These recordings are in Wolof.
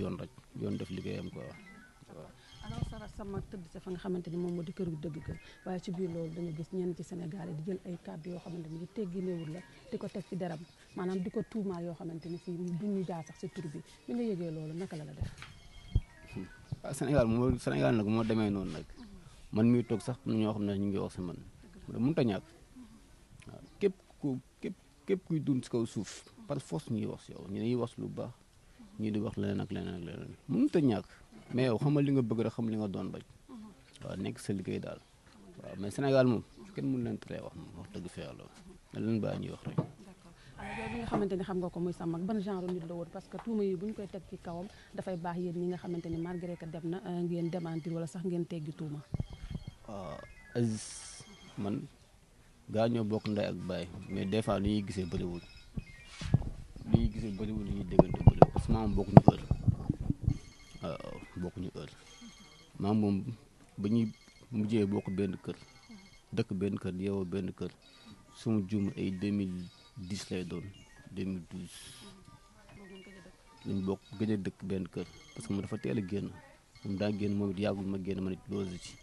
yoon rek yoon def liggéeyam quoi waaw. alors Sara sama tëdd sa fa nga xamante ni moom moo di këru dëgg ga waaye ci biir loolu dañu gis ñenn ci Sénégal yi di jël ay kàddu yoo xamante ni tegginewul la di ko teg ci deram maanaam di ko tuumaal yoo xamante ni fii duñu jaar sax si tur bi bi nga yëgee loolu naka la def. waaw Sénégal nag moo demee noonu nag man miy toog sax am na ñoo xam ne ñu ngi wax si man mënut a ñàkk waaw képp kuy dund si kaw suuf par force ñuy wax si yow ñu dañuy wax lu baax ñii di wax leneen ak leneen ak leneen mënut a ñàkk mais yow xamal li nga bëgg rek xam li nga doon bañ waaw nekk sa liggéey daal waaw mais Sénégal moom kenn mënu leen teree wax moom wax dëgg fa yàlla na leen bàyyi ñuy wax rek. alors yow bi nga xamante ni xam nga ko muy sa mag ban genre nit la woon parce que tuuma yi bu ñu koy teg ci kawam dafay baax yéen ñi nga xamante ni malgré que dem na ngeen démentir wala sax ngeen teggi tuuma. waaw Aziz man gaa ñoo bokk ndey ak baay mais des fois li ñuy gisee bëriwul li ñuy déggante bëriwul parce que maam bokkuñu heure waaw bokkuñu heure maam moom ba ñuy mujjee bokk benn kër dëkk benn kër yeewoo benn kër suma juum ay 2010 lay doon 2012 lañ bokk gëj a dëkk benn kër parce que moom dafa teel a génn moom daa génn moom it yàggul ma génn ma nit loose ci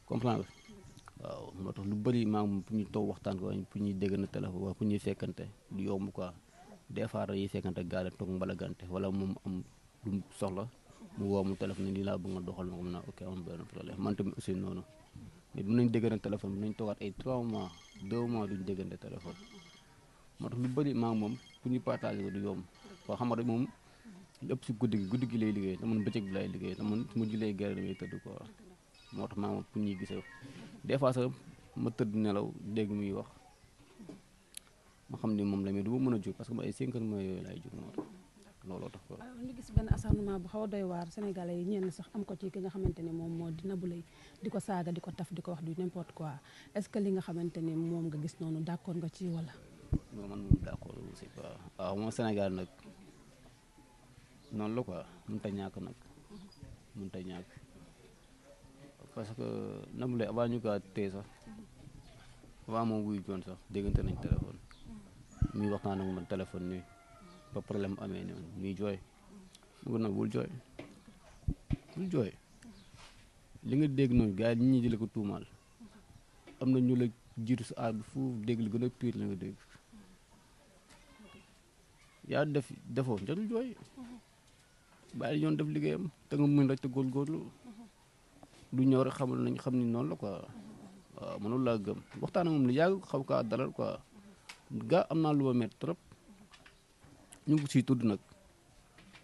comprendre waaw moo tax lu bëri maam pour ñu toog waxtaan ko pour ñuy déggante téléphone wala pour ñuy fekkante du yomb quoi des fois dañuy fekkante gaale toog mbalagante wala moom am lu mu soxla mu woo mu téléphone lii laa bëgg nga doxal ma ko mun a ok am benn problème man tamit aussi noonu mais mën nañ déggante téléphone mën nañ toogaat ay 3 mois 2 mois duñ déggante téléphone moo tax lu bëri maam moom pour ñu partager ko du yomb koo xam rek moom lépp si guddi gi lay liggéey te man bëccëg bi lay liggéey te man su ma julee gerte damay tëdd quoi moo tax maam pour ñuy gisee des fois sax ma tëdd nelaw dégg muy wax ma xam ni moom la mais du ma mën a jóg parce que ma ay 5 heures mooy yooyu laay jóg moo tax looloo tax quoi. alors ñu gis benn acharnement bu xaw a doy waar sénégalais yi ñenn sax am ko ci ki nga xamante ni moom moo di Nabou Leye di ko saaga di ko taf di ko wax du n'importe quoi est-ce que li nga xamante ni moom nga gis noonu d'accord nga ci wala. non man moom d'accord aussi quoi waaw moom Sénégal nag noonu la quoi mënut a ñàkk nag mënut a ñàkk parce que Nabou Leye avant ñu kaa téye sax avant moom wuyu joon sax déggante nañ téléphone muy waxtaan ak man téléphone nii ba problème amee nii muy jooy mu ngi nag bul jooy li nga dégg noonu gars yi ñi di la ko tuumaal am na ñu la jiitu sa aar bi fu dégg li gën a pire la nga dégg yaa defoo njatul jooy bàyyi yoon def liggéeyam te nga mën rek te góorgóorlu du ñëw rek xamal nañ xam ni noonu la quoi waaw mënul laa gëm waxtaan ak moom lu yàgg xaw kaa dalal quoi gaa am naa lu ma métti trop ñu ngi ko siy tudd nag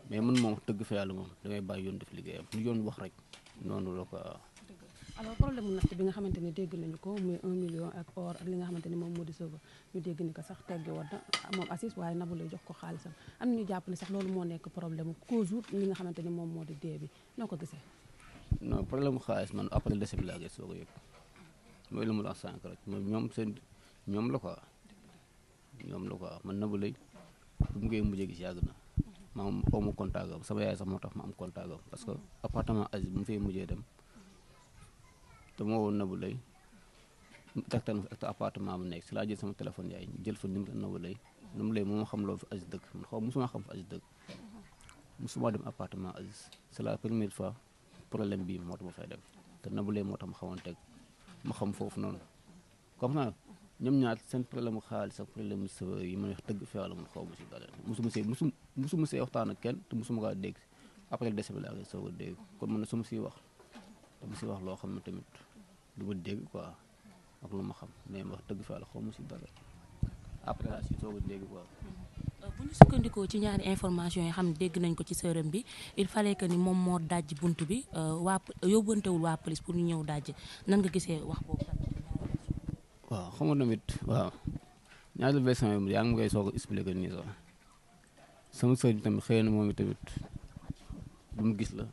mais man moom tëgg fa yàlla moom damay bàyyi yoon def liggéeyam lu yoon wax rek noonu la quoi. alors problème mu natt bi nga xamante ni dégg nañu ko muy 1 million ak or ak li nga xamante ni moom moo di sëba ñu dégg ni ko sax tegge woon na moom Aziz waaye Nabou Leye jox ko xaalisam am na ñu jàpp ne sax loolu moo nekk problème cause li nga xamante ni moom moo di dee bi noo ko gisee. non problème mu xaalis man après décès bi laa gis soo ko yëg mooy lu mu la wax sànq rek ñoom la quoi man Nabou Leye bu mu ngay mujjee gis yàgg na ma am aw ma contact am sama yaay sax moo tax ma am contact am parce que appartement Aziz bu mu fay mujjee dem te moo woon Nabou Leye tegtal ma fi appartement bu nekk si laa jël sama téléphone yaay jël fa numéro Nabou Leye moo ma xam loo fi Aziz dëkk man musuma xam fi Aziz dëkk musuma dem appartement Aziz c'est la première fois problème bii moo tax ma fay dem te Nabou Leye moo tax ma xawoon teg ma xam foofu noonu comme ça ñoom ñaar seen problème mu xaalis ak problème mu sëba yi ma wax dëgg fa yàlla man xaw ma si dara musuma see waxtaan ak kenn te musuma kaa dégg après décès bi laa koy soog a dégg kon man su ma siy wax dama si wax loo xam ne tamit du ma dégg quoi ak lu ma xam mais wax dëgg fa yàlla xaw ma si dara après laa si soog a dégg quoi. bu ñu sukkandikoo ci ñaari information yi xam ne dégg nañ ko ci sërëm bi il fallait que ni moom moo dajj bunt bi yóbbantewul waa police pour ñu ñëw dajj nan nga gisee wax boobu tamit. waaw xam nga tamit waaw ñaari version yi yaa ngi koy soog a expliquer nii sax sama sëriñ tamit xëy na moom tamit lu mu gis la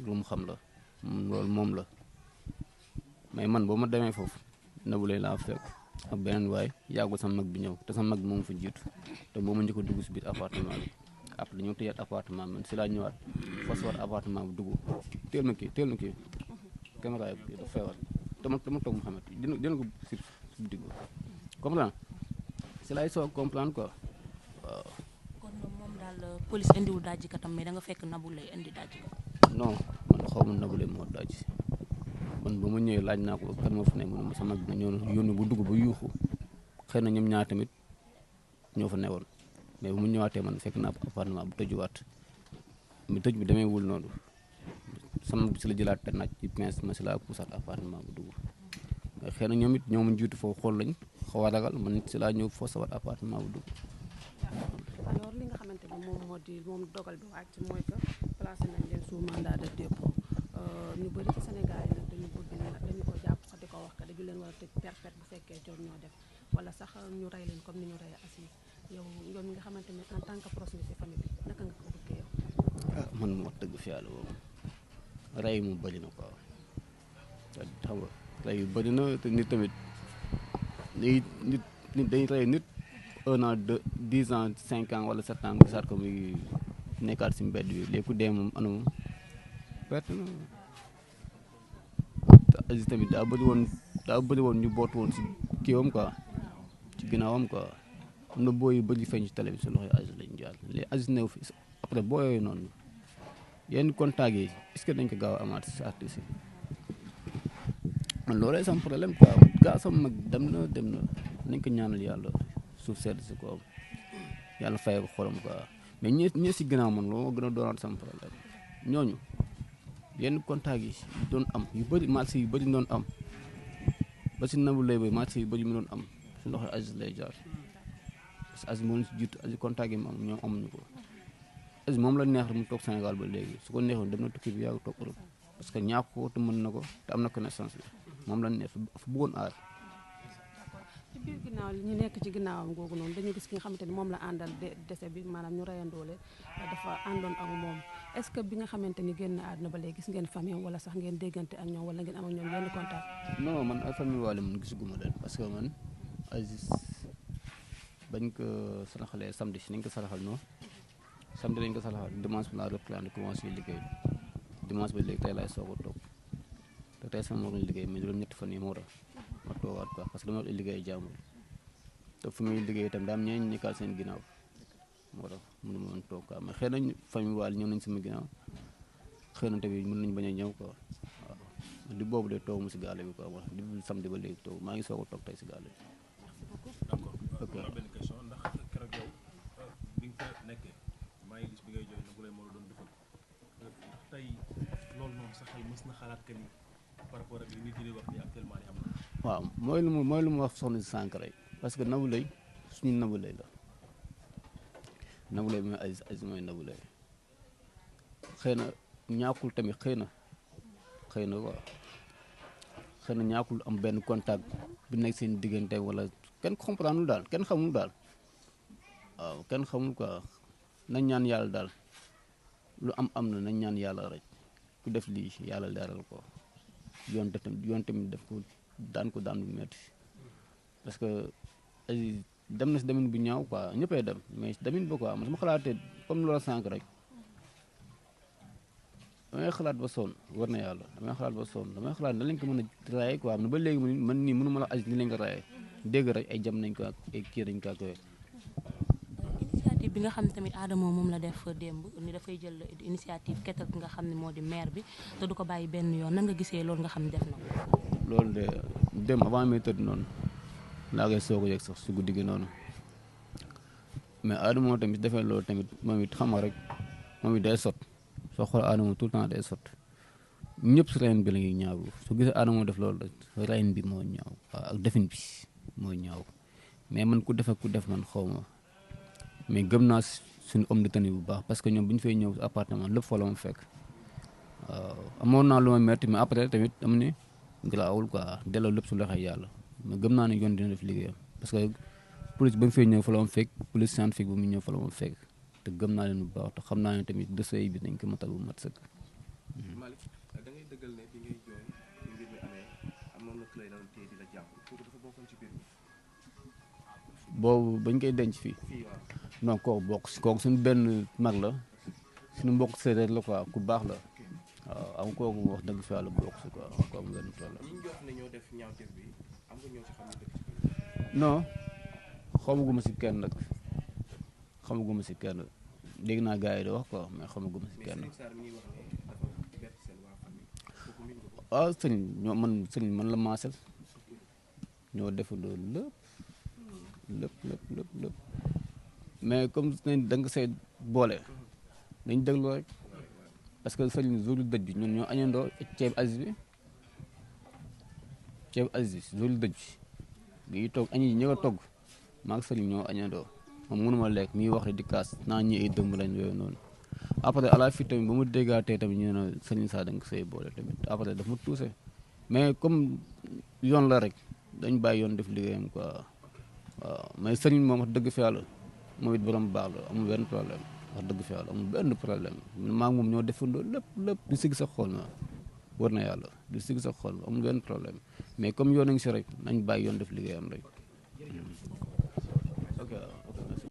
lu mu xam la loolu moom la mais man boo ma demee foofu Nabou Leye laa fekk ak beneen waay yàggul sama mag bi ñëw te sama mag bi moom fa jiitu te boo ma njëkk a dugg si biir appartement bi après dañoo tëjaat appartement bi man si laa ñëwaat fas war appartement bi dugg teel na kii caméra yi dafa feebar dama toog mu xamante dina ko si digg comprendre si laay soog comprendre quoi waaw. kon moom daal police indiwul dajjikatam mais da nga fekk Nabou Leye indi dajjikat. non man xaw ma Nabou Leye moo daj man ba ma ñëwee laaj naa ko kan moo fa ne mu ne ma sama mag bi ñëw na yónni bu dugg ba yuuxu xëy na ñoom ñaar tamit ñoo fa newoon mais bu mu ñëwaatee man fekk naa appartement bu tëjuwaat mais tëj bi demeewul noonu sama mag bi si la jëlaat te naaj ci pince ma si laa puusaat appartement bu dugg mais xëy na ñoom it ñoo ma jiitu foofu xool lañ xaw a ragal man si laa ñëw foo sawaat appartement bu dugg. alors li nga xamante ni moom moo di moom dogal bi wàcc mooy que placé nañ leen sous mandat de dépôt ñu bëri ci Sénégal yi nag dañu bëgg ne dañu ko jàpp sax di ko wax que dañu leen war a tëj perpète bu fekkee jot ñoo def wala sax ñu rey leen comme ni ñu rey Aziz yow mi nga xamante ni en tant que proche ci famille bi naka nga ko bëggee yow. ah man moo dëgg fi yàlla boobu rey mu bëri na quoi xam nga rey yu bëri na te nit tamit nit dañ rey nit 1 an 10 ans 5 ans wala 7 ans nga gisaat ko muy nekkaat si mbedd bi léegi ku dee moom anam perte na te Aziz tamit daa bëri woon ñu boot woon si kiiwam quoi ci ginnaawam quoi am na boo yu bëri feeñ ci télé bi si loxoy Aziz lañu jaar léegi Aziz new fi après boo yooyu noonu yenn contact yi est-ce que dañ ko gaaw a amaat si artiste yi man loolay sama problème quoi gaa sama mag dem na nañ ko ñaanal yàlla suuf sedd si kawam yàlla fay ko xolam quoi mais ñi si ginnaaw man loo gën a doonaat sama problème ñooñu yenn contact yi doon am yu bëri marché yu bëri doon am ba si Nabou Leye ba marché yu bëri mu doon am su loxo Aziz lay jaar parce que Aziz moo si jiitu Aziz contact yi mu am ñoom amuñu ko Aziz moom la neex mu toog Sénégal ba léegi su ko neexoon dem na tukki bi yàgg toog Europe parce que ñàkk ko te mën na ko te am na connaissance bi moom la neex fa bëggoon aar. ci biir ginnaaw li ñu nekk ci ginnaawam googu noonu dañu gis ki nga xamante ni moom la àndal dese bi maanaam ñu reyandoole dafa àndoon ak moom est-ce que bi nga xamante ni génn àdduna ba léegi gis ngeen famille wala sax ngeen déggante ak ñoom wala ngeen am ak ñoom yenn contact. non man ay famille waale man gisuguma leen parce que man Aziz bañ ko saraxalee samedi si nañ ko saraxal noonu samedi lañ ko saraxal dimanche bi laa reprendre commencé liggéey dimanche ba léegi tey laay soog a toog te tey sama moo liggéey mais juróom ñetti fan yi moo tax ma toogaat quoi parce que dama liggéey jàmbur te fu muy liggéey itam daa am ñeneen ñi nekkaat seen ginnaaw moo tax mënu ma woon toog quoi mais xëy na famille waale ñëw nañ sama ginnaaw xëy na tamit mën nañ bañ a ñëw quoi waaw li boobu de toog mu si gaale bi quoi wax di samedi ba léegi toog maa ngi soog a toog tey si gaale bi. d'accord ok am na benn question ndax keroog yow bi nga fa nekkee maa ngi gis bi ngay jooy Nabou Leye moo la doon defal ndax tey loolu noonu sa xel mës na xalaat que ni par rapport ak li nit ñi di wax ni actuellement ni am na. waaw mooy lu mu wax soxna si sànq rek parce que Nabou Leye suñu Nabou Leye la Nabou Leye mooy Aziz mooy Nabou Leye xëy na ñaakul tamit xëy na quoi xëy na ñaakul am benn contact bu nekk seen diggante wala kenn comprendre daal kenn xamul daal waaw kenn xamul quoi nañ ñaan yàlla daal lu am na nañ ñaan yàlla rek ku def lii yàlla leeral ko yoon tamit def ko daan bu metti parce que Aziz dem na si demin bu ñaaw quoi ñëppay dem mais demin ba quoi man sama xalaatee comme loola sànq rek damay xalaat ba sonn war na yàlla damay xalaat na lañ ko mën a rayee quoi ba léegi man nii mënu ma la Aziz ni lañ ko rayee dégg rek ay jam nañ ko ak ay kii dañ ko ak initiative bi nga xam ne tamit Adamo moom la def démb ni dafay jël initiative kettal bi nga xam ne moo di maire bi te du ko bàyyi benn yoon nan nga gisee loolu nga xam ne def na ko. loolu de dem avant may tëdd noonu laa koy soog a yegg sax si guddi gi noonu mais Adamo tamit defee loolu tamit moom it xam nga rek moom it day sot soo xool Adamo tout le temps day sot ñëpp si reyin bi la ñuy ñaaw su gisee Adamo def loolu rek reyin bi moo ñaaw waaw ak defin bi moo ñaaw mais man ku def man xaw ma mais gëm naa suñu homme de tenue bu baax parce que ñoom bu ñu fay ñëw appartement lépp fa la ma fekk waaw amoon naa lu ma metti mais après tamit am ne garaawul quoi delloo lépp su loxoy yàlla mais gëm naa ne yoon dina def liggéeyam parce que police ba mu fay ñëw fa la ma fekk police scientifique ba mu ñëw fa la ma fekk te gëm naa leen bu baax te xam naa ne tamit dossier bi dañ ko matal bu mat sëkk. Malick da ngay dëggal ne bi ngay jooy bi mbir mi amee amoon na ku lay doon téye di la jàpp kooku dafa bokkoon ci biir mi. boobu bañ koy denc fii non kooku suñu benn mag la suñu mbokk séeréer la quoi ku baax la waaw am kooku wax dëgg fa yàlla bokk si quoi kooku benn tool la. ñi ñu jox ne ñoo def ñaawteef bi am nga ñoo ci xam ne dëkk ci biir. non xamaguma si kenn nag xamaguma si kenn dégg naa gars yi di wax quoi mais xamaguma si kenn. waaw sëriñ man la maasel ñoo defandoo lépp mais comme da nga see boole dañ déglu rek parce que sëriñ jour dëj bi ñun ñoo añandoo ceeb Aziz jour dëj bi bi toog añ yi ñëw a togg maa ngi sëriñ ñoo añandoo moom mënuma lekk mi wax di kaas naa ñi ay dëmb lañ yooyu noonu après à la fin tamit ba mu déggaatee tamit ñu ne sëriñ saa da nga see boole tamit après daf ma tuuse mais comme yoon la rek dañ bàyyi yoon def liggéeyam quoi waaw mais sëriñ moom wax dëgg fi yàlla moom it borom baax la amul benn problème wax dëgg fi yàlla amul benn problème maa ngi moom ñoo defandoo lépp di sigg sa xool na war na yàlla di sigg sa xool amul benn problème mais comme yoon nañ si rek nañ bàyyi yoon def liggéeyam rek